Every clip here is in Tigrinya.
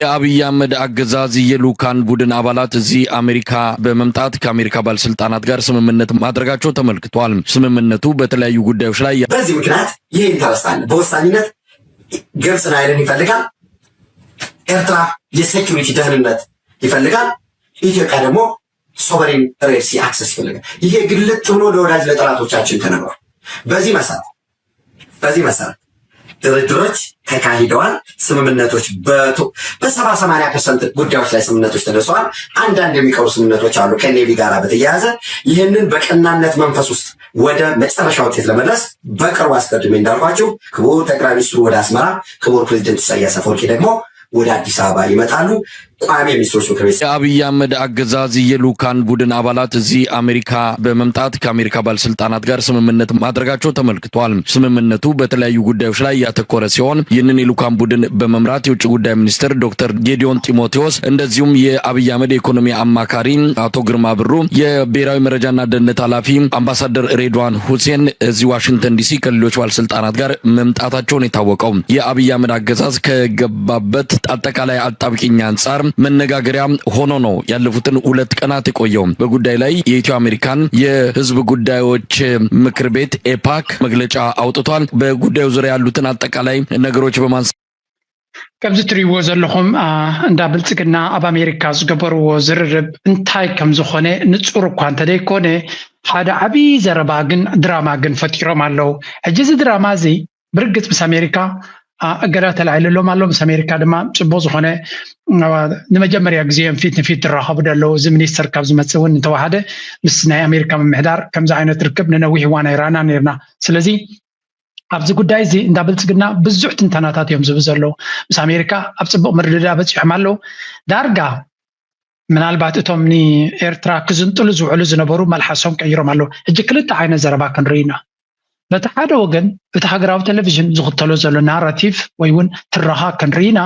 የአብይ አህመድ አገዛዝ የልኡካን ቡድን አባላት እዚህ አሜሪካ በመምጣት ከአሜሪካ ባለስልጣናት ጋር ስምምነት ማድረጋቸው ተመልክቷል። ስምምነቱ በተለያዩ ጉዳዮች ላይ በዚህ ምክንያት ይህ ኢንተረስት አለ። በወሳኝነት ግብፅ ናይልን ይፈልጋል። ኤርትራ የሴኩሪቲ ደህንነት ይፈልጋል። ኢትዮጵያ ደግሞ ሶቨሪን ሬድ ሲ አክሰስ ይፈልጋል። ይሄ ግልጥ ብሎ ለወዳጅ ለጠላቶቻችን ተነግሯል። በዚህ መሰረት በዚህ መሰረት ድርድሮች ተካሂደዋል። ስምምነቶች በሰባ ሰማንያ ፐርሰንት ጉዳዮች ላይ ስምምነቶች ተደርሰዋል። አንዳንድ የሚቀሩ ስምምነቶች አሉ ከኔቪ ጋር በተያያዘ። ይህንን በቀናነት መንፈስ ውስጥ ወደ መጨረሻ ውጤት ለመድረስ በቅርቡ አስቀድሜ እንዳልኳችሁ ክቡር ጠቅላይ ሚኒስትሩ ወደ አስመራ፣ ክቡር ፕሬዚደንት ኢሳያስ አፈወርቂ ደግሞ ወደ አዲስ አበባ ይመጣሉ። ቋሚ የሚኒስትሮች ምክር ቤት የአብይ አህመድ አገዛዝ የልኡካን ቡድን አባላት እዚህ አሜሪካ በመምጣት ከአሜሪካ ባለስልጣናት ጋር ስምምነት ማድረጋቸው ተመልክቷል። ስምምነቱ በተለያዩ ጉዳዮች ላይ ያተኮረ ሲሆን ይህንን የልኡካን ቡድን በመምራት የውጭ ጉዳይ ሚኒስትር ዶክተር ጌዲዮን ጢሞቴዎስ እንደዚሁም የአብይ አህመድ የኢኮኖሚ አማካሪ አቶ ግርማ ብሩ፣ የብሔራዊ መረጃና ደህንነት ኃላፊ አምባሳደር ሬድዋን ሁሴን እዚህ ዋሽንግተን ዲሲ ከሌሎች ባለስልጣናት ጋር መምጣታቸውን የታወቀው የአብይ አህመድ አገዛዝ ከገባበት አጠቃላይ አጣብቂኝ አንጻር መነጋገሪያ ሆኖ ነው ያለፉትን ሁለት ቀናት የቆየው። በጉዳይ ላይ የኢትዮ አሜሪካን የህዝብ ጉዳዮች ምክር ቤት ኤፓክ መግለጫ አውጥቷል። በጉዳዩ ዙሪያ ያሉትን አጠቃላይ ነገሮች በማንሳት ከምዚ ትሪእዎ ዘለኹም እንዳ ብልፅግና ኣብ ኣሜሪካ ዝገበርዎ ዝርርብ እንታይ ከም ዝኾነ ንፁር እኳ እንተደይኮነ ሓደ ዓብዪ ዘረባ ግን ድራማ ግን ፈጢሮም ኣለዉ። ሕጂ እዚ ድራማ እዚ ብርግፅ ምስ ኣሜሪካ እገዳ ተላዒልሎም ኣሎ። ምስ ኣሜሪካ ድማ ፅቡቅ ዝኾነ ንመጀመርያ ግዜኦም ፊት ንፊት ዝራኸቡ ዘለዉ። እዚ ሚኒስተር ካብ ዝመፅእ እውን እንተወሃደ ምስ ናይ ኣሜሪካ ምምሕዳር ከምዚ ዓይነት ርክብ ንነዊሕ እዋን ኣይረኣና ነርና። ስለዚ ኣብዚ ጉዳይ እዚ እንዳ ብልፅግና ብዙሕ ትንተናታት እዮም ዝህቡ ዘለዉ። ምስ ኣሜሪካ ኣብ ፅቡቅ ምርድዳ በፂሖም ኣለዉ። ዳርጋ ምናልባት እቶም ንኤርትራ ክዝንጥሉ ዝውዕሉ ዝነበሩ መልሓሶም ቀይሮም ኣለዉ። ሕጂ ክልተ ዓይነት ዘረባ ክንርኢ ኢና። በቲ ሓደ ወገን እቲ ሃገራዊ ቴሌቪዥን ዝኽተሎ ዘሎ ናራቲቭ ወይ እውን ትረኻ ክንርኢ ኢና።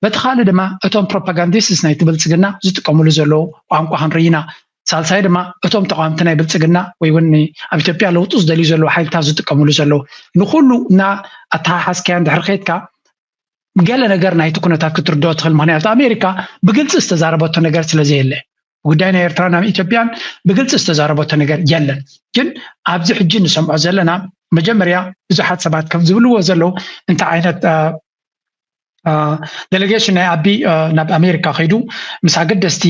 በቲ ካልእ ድማ እቶም ፕሮፓጋንዲስትስ ናይቲ ብልፅግና ዝጥቀምሉ ዘለዉ ቋንቋ ክንርኢ ኢና። ሳልሳይ ድማ እቶም ተቃወምቲ ናይ ብልፅግና ወይ እውን ኣብ ኢትዮጵያ ለውጡ ዝደልዩ ዘለዉ ሓይልታት ዝጥቀምሉ ዘለዉ ንኩሉ እና ኣተሓሓዝካያ እንድሕር ከይድካ ገለ ነገር ናይቲ ኩነታት ክትርድኦ ትኽእል። ምክንያቱ ኣሜሪካ ብግልፂ ዝተዛረበቶ ነገር ስለዘየለ ጉዳይ ናይ ኤርትራን ኢትዮጵያን ብግልፂ ዝተዛረበቶ ነገር የለን። ግን ኣብዚ ሕጂ ንሰምዖ ዘለና መጀመርያ ብዙሓት ሰባት ከም ዝብልዎ ዘለዉ እንታይ ዓይነት ዴሌጌሽን ናይ ኣቢ ናብ ኣሜሪካ ከይዱ ምስ ኣገደስቲ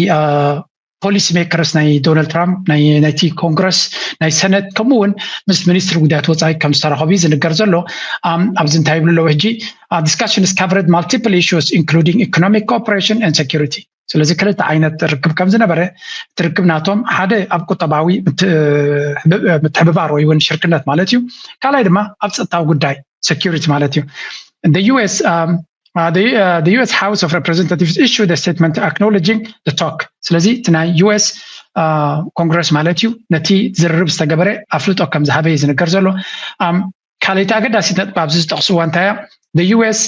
ፖሊሲ ሜከርስ ናይ ዶናልድ ትራምፕ ናይቲ ኮንግረስ ናይ ሰነት ከምኡ እውን ምስ ሚኒስትሪ ጉዳያት ወፃኢ ከም ዝተረኸቡ እዩ ዝንገር ዘሎ። ኣብዚ እንታይ ይብሉ ኣለዉ ሕጂ discussions covered multiple issues including economic cooperation and security። ስለዚ ክልተ ዓይነት ርክብ ከም ዝነበረ እቲ ርክብ ናቶም ሓደ ኣብ ቁጠባዊ ምትሕብባር ወይ እውን ሽርክነት ማለት እዩ። ካልኣይ ድማ ኣብ ፀጥታዊ ጉዳይ ሴኪሪቲ ማለት እዩ። US US House of Representatives issued a statement acknowledging the talk። ስለዚ እቲ ናይ US ኮንግረስ ማለት እዩ ነቲ ዝርርብ ዝተገበረ ኣፍልጦ ከም ዝሃበ እዩ ዝንገር ዘሎ። ካልኣይቲ ኣገዳሲት ነጥቢ ኣብዚ ዝጠቕስዋ እንታይ እያ? US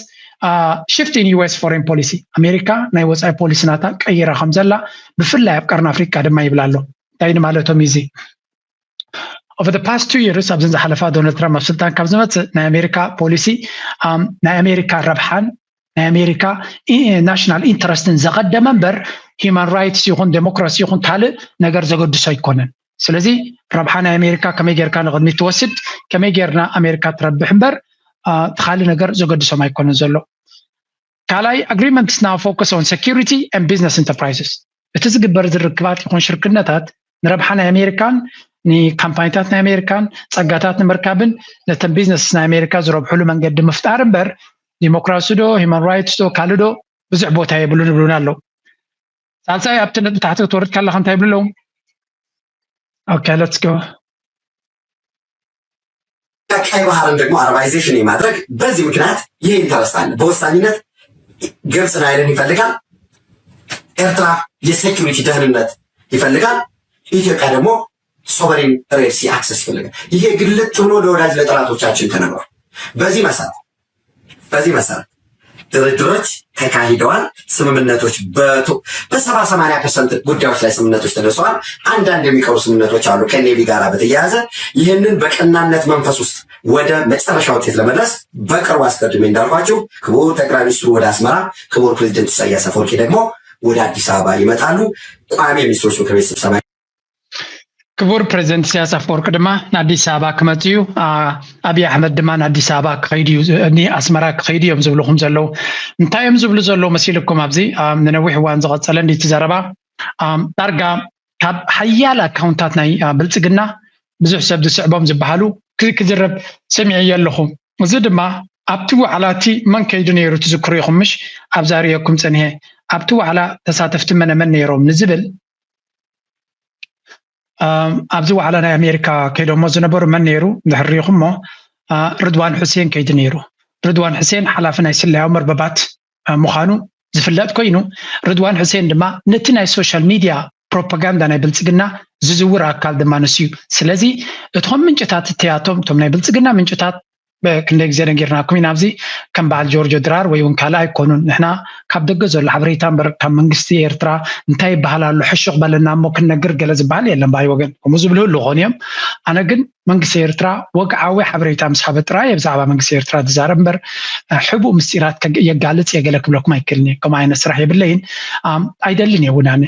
shift in US foreign policy። ኣሜሪካ ናይ ወፃኢ ፖሊሲ ናታ ቀይራ ከም ዘላ ብፍላይ ኣብ ቀርኒ ኣፍሪቃ ድማ ይብል ኣሎ። እንታይ ንማለቶም እዩ እዚ? Over the past two years ኣብዘን ዝሓለፋ ዶናልድ ትራምፕ ኣብ ስልጣን ካብ ዝመፅእ ናይ ኣሜሪካ ፖሊሲ ናይ ኣሜሪካ ረብሓን ናይ ኣሜሪካ ናሽናል ኢንተረስትን ዘቐደመ እምበር ሂማን ራይትስ ይኹን ዴሞክራሲ ይኹን ካልእ ነገር ዘገድሶ ኣይኮነን። ስለዚ ረብሓ ናይ ኣሜሪካ ከመይ ጌርካ ንቕድሚት ትወስድ፣ ከመይ ጌርና ኣሜሪካ ትረብሕ እምበር እቲ ካልእ ነገር ዘገድሶም ኣይኮነን ዘሎ። ካልኣይ agreements now focus on security and business enterprises። እቲ ዝግበር ዝርክባት ይኹን ሽርክነታት ንረብሓ ናይ ኣሜሪካን ንካምፓኒታት ናይ ኣሜሪካን ፀጋታት ንምርካብን ነተን ቢዝነስ ናይ ኣሜሪካ ዝረብሕሉ መንገዲ ምፍጣር እምበር ዲሞክራሲ ዶ ሂማን ራይትስ ዶ ካልእ ዶ ብዙሕ ቦታ የብሉን ይብሉና ኣለዉ። ሳልሳይ ኣብቲ ነጥቢ ታሕቲ ክትወርድ ከለካ እንታይ ይብሉ ኣለዉ? Okay, let's go. ቀይ ባህርን ደግሞ አረባይዜሽን የማድረግ በዚህ ምክንያት ይህ ኢንተረስት አለ። በወሳኝነት ግብፅ ናይልን ይፈልጋል። ኤርትራ የሴኩሪቲ ደህንነት ይፈልጋል። ኢትዮጵያ ደግሞ ሶቨሪን ሬድ ሲ አክሰስ ይፈልጋል። ይሄ ግልጥ ብሎ ለወዳጅ ለጠላቶቻችን ተነግሯል። በዚህ መሰረት በዚህ መሰረት ድርድሮች ተካሂደዋል። ስምምነቶች በሰባ ሰማንያ ፐርሰንት ጉዳዮች ላይ ስምምነቶች ተደርሰዋል። አንዳንድ የሚቀሩ ስምምነቶች አሉ ከኔቪ ጋር በተያያዘ። ይህንን በቀናነት መንፈስ ውስጥ ወደ መጨረሻ ውጤት ለመድረስ በቅርቡ አስቀድሜ እንዳልኳችሁ ክቡር ጠቅላይ ሚኒስትሩ ወደ አስመራ፣ ክቡር ፕሬዚደንት ኢሳያስ አፈወርቂ ደግሞ ወደ አዲስ አበባ ይመጣሉ። ቋሚ የሚኒስትሮች ምክር ቤት ስብሰባ ክቡር ፕሬዚደንት ኢሳያስ ኣፈወርቂ ድማ ንኣዲስ ኣበባ ክመጽእ እዩ። ኣብይ ኣሕመድ ድማ ንኣዲስ ኣበባ ክኸይዱ እዩ፣ ኣስመራ ክኸይዱ እዮም ዝብልኹም ዘለዉ። እንታይ እዮም ዝብሉ ዘለዉ መሲልኩም? ኣብዚ ንነዊሕ እዋን ዝቐጸለ እንዲቲ ዘረባ ዳርጋ ካብ ሓያል ኣካውንታት ናይ ብልጽግና ብዙሕ ሰብ ዝስዕቦም ዝበሃሉ ክዝረብ ሰሚዐ ኣለኹ። እዚ ድማ ኣብቲ ዋዕላ እቲ መን ከይዱ ነይሩ ትዝክሩ ኢኹም ምሽ? ኣብዛ ርእየኩም ጸኒሐ። ኣብቲ ዋዕላ ተሳተፍቲ መነመን ነይሮም ንዝብል ኣብዚ ዋዕላ ናይ ኣሜሪካ ከይዶሞ ዝነበሩ መን ነይሩ እንድሕር ሪኢኹሞ፣ ርድዋን ሑሴን ከይዱ ነይሩ። ርድዋን ሑሴን ሓላፊ ናይ ስለያዊ መርበባት ምዃኑ ዝፍለጥ ኮይኑ፣ ርድዋን ሑሴን ድማ ነቲ ናይ ሶሻል ሚድያ ፕሮፓጋንዳ ናይ ብልጽግና ዝዝውር ኣካል ድማ ንሱ እዩ። ስለዚ እቶም ምንጭታት እቲኣቶም እቶም ናይ ብልጽግና ምንጭታት ክንደይ ግዜ ነጊርናኩም ኢና። ኣብዚ ከም በዓል ጆርጆ ድራር ወይ እውን ካልእ ኣይኮኑን። ንሕና ካብ ደገ ዘሎ ሓበሬታ እምበር ካብ መንግስቲ ኤርትራ እንታይ ይበሃል ኣሎ ሕሹቕ በለና እሞ ክንነግር ገለ ዝበሃል የለን። ባይ ወገን ከምኡ ዝብሉ ህሉ ኾኑ እዮም። ኣነ ግን መንግስቲ ኤርትራ ወግዓዊ ሓበሬታ ምስ ሃበ ጥራይ ብዛዕባ መንግስቲ ኤርትራ ዝዛረብ እምበር ሕቡእ ምስጢራት የጋልጽ የገለ ክብለኩም ኣይክእልን እየ። ከምኡ ዓይነት ስራሕ የብለይን ኣይደልን እየ እውን ኣነ።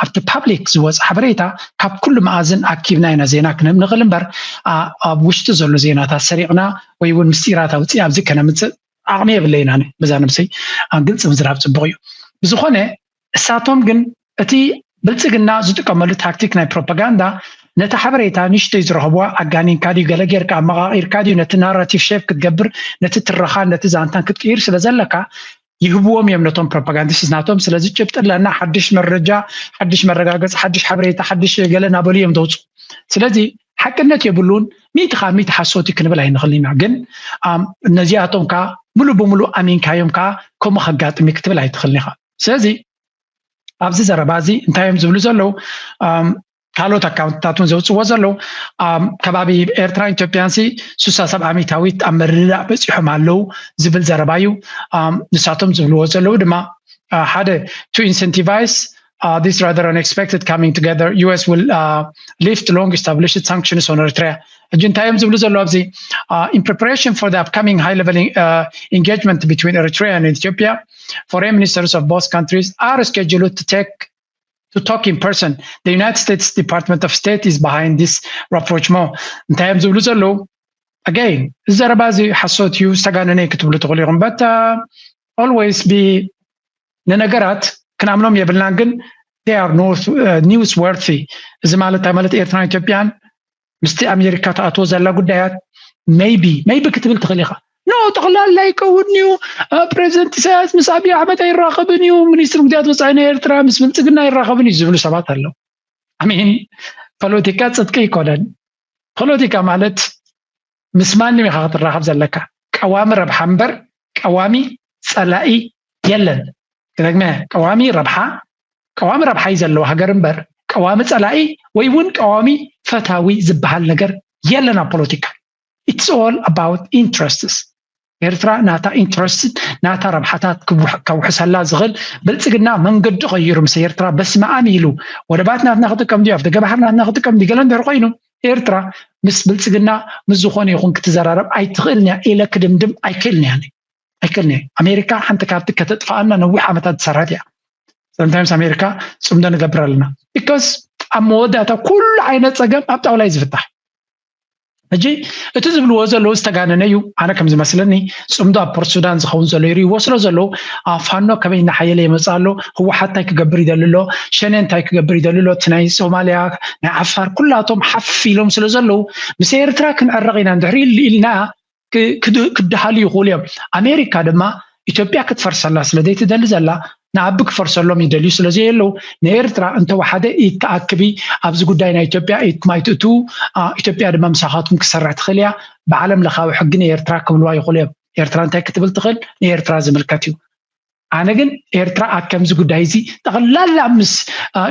ኣብቲ ፓብሊክ ዝወፅ ሓበሬታ ካብ ኩሉ መኣዝን ኣኪብና ኢና ዜና ክንህብ ንኽእል እምበር ኣብ ውሽጢ ዘሎ ዜናታት ሰሪቕና ወይ እውን ምስጢራት ኣውፅእ ኣብዚ ከነምፅእ ዓቕሚ የብለይና። በዛ ነብሰይ ግልፂ ምዝራብ ፅቡቕ እዩ። ብዝኾነ እሳቶም ግን እቲ ብልፅግና ዝጥቀመሉ ታክቲክ ናይ ፕሮፓጋንዳ ነቲ ሓበሬታ ንሽተይ ዝረኸብዋ ኣጋኒንካ ድዩ ገለ ጌርካ ኣመቓቒርካ ድዩ ነቲ ናራቲቭ ሸፕ ክትገብር ነቲ ትረኻን ነቲ ዛንታን ክትቅይር ስለ ዘለካ ይህብዎም እዮም ነቶም ፕሮፓጋንዲስት ናቶም። ስለዚ ጭብጢ ኣለና፣ ሓድሽ መረጃ፣ ሓድሽ መረጋገፂ፣ ሓድሽ ሓበሬታ፣ ሓድሽ ገለ እናበሉ እዮም ዘውፅኡ። ስለዚ ሓቅነት የብሉን። ሚእቲ ካብ ሚእቲ ሓሶት እዩ ክንብል ኣይንኽእልን ኢና። ግን ነዚኣቶም ከዓ ሙሉ ብሙሉ ኣሚንካዮም ከዓ ከምኡ ከጋጥም እዩ ክትብል ኣይትኽእልን ኢኻ። ስለዚ ኣብዚ ዘረባ እዚ እንታይ እዮም ዝብሉ ዘለዉ? ካልኦት ኣካውንትታት እውን ዘውፅዎ ዘለዉ ከባቢ ኤርትራን ኢትዮጵያን ሲ ስሳ ሰብ ዓሚታዊት ኣብ ምርድዳእ በፂሖም ኣለዉ ዝብል ዘረባ እዩ። ንሳቶም ዝብልዎ ዘለዉ ድማ ሓደ to incentivize this rather unexpected coming together U S will lift long established sanctions on Eritrea። ሕጂ እንታይ እዮም ዝብሉ ዘለዉ ኣብዚ in preparation for the upcoming high level engagement between Eritrea and Ethiopia, foreign ministers of both countries are scheduled to take to talk in person. The United States Department of State is behind this rapprochement. እንታይ እዮም ዝብሉ ዘለዉ? Again እዚ ዘረባ እዚ ሓሶት እዩ ዝተጋነነ ክትብሉ ትኽእሉ ኢኹም። But always be ንነገራት ክንኣምኖም የብልናን ግን they are news worthy። እዚ ማለት እንታይ ማለት ኤርትራን ኢትዮጵያን ምስቲ ኣሜሪካ ትኣትዎ ዘላ ጉዳያት maybe maybe ክትብል ትኽእል ኢኻ። ኖ ጠቕላላ ኣይከውን እዩ። ፕሬዚደንት ኢሳያስ ምስ ኣብይ ኣሕመድ ኣይራኸብን እዩ። ሚኒስትር ጉዳያት ወፃኢ ናይ ኤርትራ ምስ ብልፅግና ኣይራኸብን እዩ ዝብሉ ሰባት ኣለዉ። ኣሜን። ፖለቲካ ፅድቂ ኣይኮነን። ፖለቲካ ማለት ምስ ማንም ኢኻ ክትራኸብ ዘለካ። ቀዋሚ ረብሓ እምበር ቀዋሚ ፀላኢ የለን። ክደግመ ቀዋሚ ረብሓ ቀዋሚ ረብሓ እዩ ዘለዎ ሃገር እምበር ቀዋሚ ፀላኢ ወይ እውን ቀዋሚ ፈታዊ ዝበሃል ነገር የለን ኣብ ፖለቲካ። It's all about interests። ኤርትራ ናታ ኢንትረስት ናታ ረብሓታት ከውሕሰላ ዝኽእል ብልፅግና መንገዲ ቀይሩ ምስ ኤርትራ በስመኣም ኢሉ ወደባት ናትና ክጥቀም ድዩ ኣፍደገ ባሕር ናትና ክጥቀም ድዩ ገለ እንድሕር ኮይኑ ኤርትራ ምስ ብልፅግና ምስ ዝኾነ ይኹን ክትዘራረብ ኣይትኽእልን እያ ኢለ ክድምድም ኣይክእልን እያ። ኣይክእልን እየ። ኣሜሪካ ሓንቲ ካብቲ ከተጥፍኣና ነዊሕ ዓመታት ዝሰራት እያ። Sometimes ኣሜሪካ ፅምዶ ንገብር ኣለና because ኣብ መወዳእታ ኩሉ ዓይነት ፀገም ኣብ ጣውላ እዩ ዝፍታሕ። ሕጂ እቲ ዝብልዎ ዘለዉ ዝተጋነነ እዩ። ኣነ ከም ዝመስለኒ ፅምዶ ኣብ ፖርት ሱዳን ዝኸውን ዘሎ ይርእይዎ ስለ ዘለዉ ፋኖ ከመይ እናሓየለ ይመፅእ ኣሎ፣ ህወሓት እንታይ ክገብር ይደሊ ኣሎ፣ ሸኔ እንታይ ክገብር ይደሊ ኣሎ፣ እቲ ናይ ሶማልያ ናይ ዓፋር ኩላቶም ሓፍ ኢሎም ስለ ዘለዉ ምስ ኤርትራ ክንዕረቕ ኢና እንድሕር ኢልና ክደሃሉ ይኽእሉ እዮም። ኣሜሪካ ድማ ኢትዮጵያ ክትፈርሰላ ስለ ዘይትደሊ ዘላ ንኣቢ ክፈርሰሎም ይደልዩ ስለ ዘየለዉ ንኤርትራ እንተወሓደ ኢድ ትኣክቢ ኣብዚ ጉዳይ ናይ ኢትዮጵያ ኢድ ማይ ትእትዉ ኢትዮጵያ ድማ ምሳኻትኩም ክሰርሕ ትኽእል እያ። ብዓለም ለኻዊ ሕጊ ንኤርትራ ክብልዋ ይኽእሉ እዮም። ኤርትራ እንታይ ክትብል ትኽእል ንኤርትራ ዝምልከት እዩ። ኣነ ግን ኤርትራ ኣብ ከምዚ ጉዳይ እዚ ጠቕላላ ምስ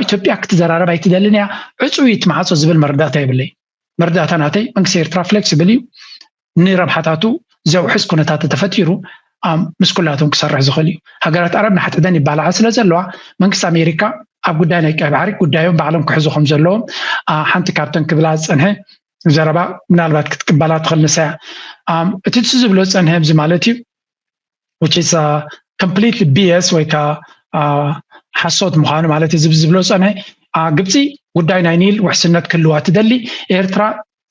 ኢትዮጵያ ክትዘራረብ ኣይትደልን እያ። ዕፁ እዩ እቲ ማዕፆ ዝብል መረዳእታ የብለይ። መረዳእታ ናተይ መንግስቲ ኤርትራ ፍሌክሲብል እዩ። ንረብሓታቱ ዘውሕስ ኩነታት ተፈጢሩ ምስ ኩላቶም ክሰርሕ ዝኽእል እዩ። ሃገራት ዓረብ ንሓድሕደን ይባላዓ ስለ ዘለዋ መንግስቲ ኣሜሪካ ኣብ ጉዳይ ናይ ቀይ ባሕሪ ጉዳዮም ባዕሎም ክሕዙ ከም ዘለዎም ሓንቲ ካብተን ክብላ ዝፀንሐ ዘረባ ምናልባት ክትቅበላ ትኽእል ንሳ እያ። እቲ ዝብሎ ዝፀንሐ እዚ ማለት እዩ which is complete B S ወይ ከዓ ሓሶት ምዃኑ ማለት እዩ። ዝብሎ ዝፀንሐ ግብፂ ጉዳይ ናይ ኒል ውሕስነት ክህልዋ ትደሊ፣ ኤርትራ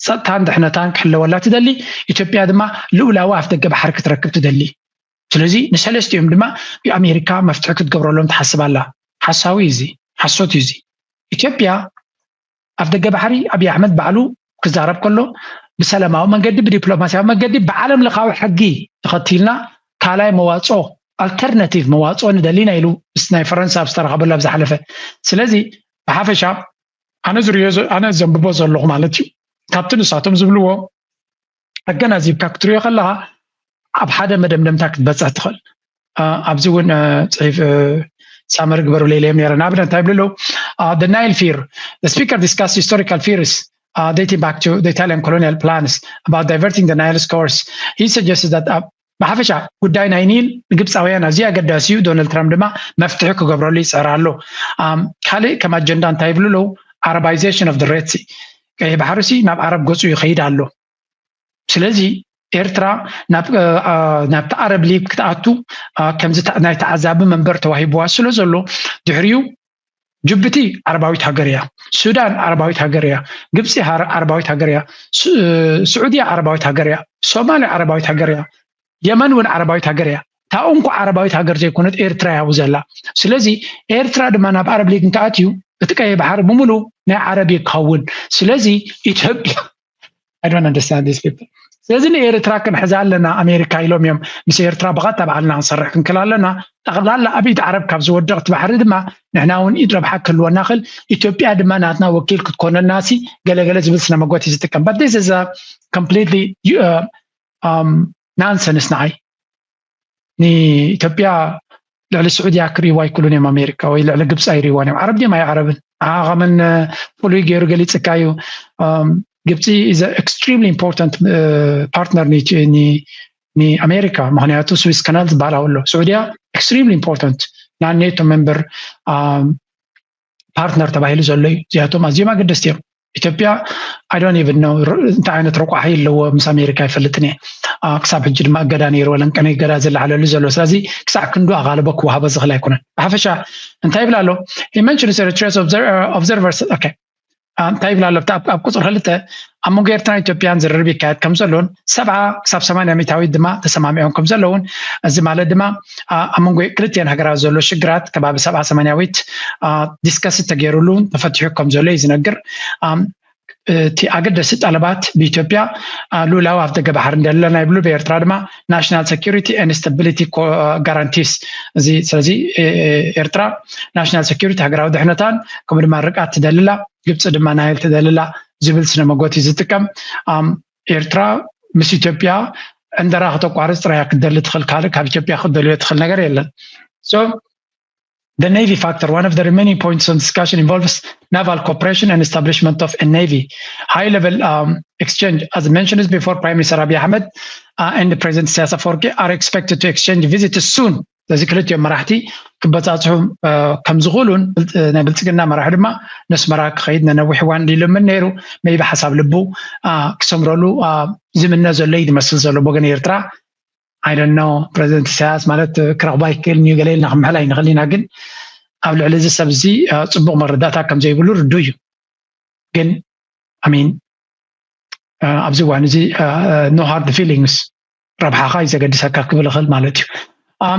ፀጥታን ድሕነታን ክሕለወላ ትደሊ፣ ኢትዮጵያ ድማ ልኡላዊ ኣፍ ደገ ባሕሪ ክትረክብ ትደሊ። ስለዚ ንሰለስቲኦም ድማ ኣሜሪካ መፍትሒ ክትገብረሎም ትሓስብ ኣላ። ሓሳዊ እዚ ሓሶት እዩ። እዚ ኢትዮጵያ ኣፍ ደገ ባሕሪ ኣብይ ኣሕመድ ባዕሉ ክዛረብ ከሎ ብሰላማዊ መንገዲ ብዲፕሎማሲያዊ መንገዲ ብዓለም ለኻዊ ሕጊ ተኸቲልና ካልኣይ መዋፅኦ ኣልተርናቲቭ መዋፅኦ ንደሊና ኢሉ ምስ ናይ ፈረንሳ ኣብ ዝተረኸበሉ ኣብ ዝሓለፈ። ስለዚ ብሓፈሻ ኣነ ዝሪዮ ኣነ ዘንብቦ ዘለኹ ማለት እዩ ካብቲ ንሳቶም ዝብልዎ ኣገናዚብካ ክትሪኦ ከለካ ኣብ ሓደ መደምደምታ ክትበፅሕ ትኽእል። ኣብዚ እውን ፅሒፍ ሳመር ግበሩ ለይለዮም ነረ ንኣብነት እንታይ ይብሉ ኣለዉ? The Nile fear. The speaker discussed historical fears dating back to the Italian colonial plans about diverting the Nile's course. He suggested that ብሓፈሻ ጉዳይ ናይ ኒል ንግብፃውያን ኣዝዩ ኣገዳሲ እዩ። ዶናልድ ትራምፕ ድማ መፍትሒ ክገብረሉ ይፅዕር ኣሎ። ካልእ ከም ኣጀንዳ እንታይ ይብሉ ኣለዉ? Arabization of the Red Sea. ቀይሕ ባሕሪ ሲ ናብ ዓረብ ገፁ ይኸይድ ኣሎ። ስለዚ ኤርትራ ናብቲ ዓረብ ሊግ ክትኣቱ ከምዚ ናይ ተዓዛቢ መንበር ተዋሂብዋ ስለ ዘሎ ድሕሪኡ ጅቡቲ ዓረባዊት ሃገር እያ፣ ሱዳን ዓረባዊት ሃገር እያ፣ ግብፂ ዓረባዊት ሃገር እያ፣ ስዑድያ ዓረባዊት ሃገር እያ፣ ሶማልያ ዓረባዊት ሃገር እያ፣ የመን እውን ዓረባዊት ሃገር እያ። እታ እንኳ ዓረባዊት ሃገር ዘይኮነት ኤርትራ እያ ዘላ። ስለዚ ኤርትራ ድማ ናብ ዓረብ ሊግ እንተኣትዩ እቲ ቀይሕ ባሕሪ ብምሉ ናይ ዓረብ ይከውን። ስለዚ ኢትዮጵያ I don't understand these people። ስለዚ ንኤርትራ ክንሕዛ ኣለና ኣሜሪካ ኢሎም እዮም ምስ ኤርትራ ብቐጥታ ባዕልና ክንሰርሕ ክንክል ኣለና። ጠቕላላ ኣብ ኢድ ዓረብ ካብ ዝወድቕ እቲ ባሕሪ ድማ ንሕና እውን ኢድ ረብሓ ክህልወና ክእል ኢትዮጵያ ድማ ናትና ወኪል ክትኮነና ሲ ገለገለ ዝብል ስነ መጎት እዩ ዝጥቀም። But this is completely nonsense ንዓይ። ንኢትዮጵያ ልዕሊ ስዑድያ ክርእይዋ ኣይክእሉን እዮም ኣሜሪካ ወይ ልዕሊ ግብፂ ኣይርእይዋን እዮም። ዓረብ ድዮም ኣይዓረብን ንዓ ከመን ፍሉይ ገይሩ ገሊፅካ እዩ። ግብፂ is extremely important partner ንኣሜሪካ ምክንያቱ ስዊስ ካናል ዝበሃል ኣሎ። ስዑድያ extremely important ናይ ኔቶ member partner ተባሂሉ ዘሎ እዩ። እዚኣቶም ኣዝዮም ኣገደስቲ እዮም። ኢትዮጵያ I don't even know እንታይ ዓይነት ረቋሒ ኣለዎ ምስ ኣሜሪካ ኣይፈልጥን እየ። ክሳብ ሕጂ ድማ እገዳ ነይርዎ ለንቀነ እገዳ ዝለዓለሉ ዘሎ ስለዚ ክሳዕ ክንዱ ኣቓልቦ ክወሃቦ ዝኽእል ኣይኮነን። ብሓፈሻ እንታይ ይብል ኣሎ? He mentions Eritrea's observers. Okay. እንታይ ይብል ኣሎ? ኣብ ቁፅሪ ክልተ ኣብ መንጎ ኤርትራን ኢትዮጵያን ዝርርብ ይካየድ ከም ዘሎን ሰብዓ ክሳብ ሰማንያ ሚእታዊት ድማ ተሰማሚዖም ከም ዘለውን እዚ ማለት ድማ ኣብ መንጎ ክልቲአን ሃገራት ዘሎ ሽግራት ከባቢ ሰብዓ ሰማንያዊት discuss ተገይሩሉ ተፈቲሑ ከም ዘሎ እዩ ዝነግር። እቲ ኣገደሲ ጠለባት ብኢትዮጵያ ልኡላዊ ኣፍ ደገ ባሕሪ እንደለና ይብሉ፣ ብኤርትራ ድማ national security and stability guarantees እዚ ስለዚ ኤርትራ national security ሃገራዊ ድሕነታን ከምኡ ድማ ርቃት ትደልላ ግብፂ ድማ ናይል ትደልላ ዝብል ስነ መጎት እዩ ዝጥቀም። ኤርትራ ምስ ኢትዮጵያ ዕንደራ ክተቋርፅ ጥራያ ክትደሊ ትኽእል ካልእ ካብ ኢትዮጵያ ክትደልዮ ትኽእል ነገር የለን። So the navy factor, one of the remaining points on discussion involves naval cooperation and establishment of a navy. High level um, exchange, as mentioned before, Prime Minister Abiy Ahmed uh, and President Isaias Afwerki are expected to exchange visits soon. ስለዚ ክልቲኦም መራሕቲ ክበፃፅሑ ከም ዝኽእሉን ናይ ብልፅግና መራሒ ድማ ነስመራ ክኸይድ ነነዊሕ እዋን ኢሉ ምን ነይሩ። maybe ሓሳብ ልቡ ክሰምረሉ ዝምነ ዘሎ እዩ ዝመስል ዘሎ ብወገን ኤርትራ። I don't know ፕረዚደንት ኢሳያስ ማለት ክረኽባ ይክእል እዩ ገለ ኢልና ክምሕል ኣይንኽእል ኢና። ግን ኣብ ልዕሊ እዚ ሰብ እዚ ፅቡቕ መረዳእታ ከም ዘይብሉ ርዱ እዩ። ግን I mean ኣብዚ እዋን እዚ no hard feelings ረብሓኻ እዩ ዘገድሰካ ክብል እኽእል ማለት እዩ።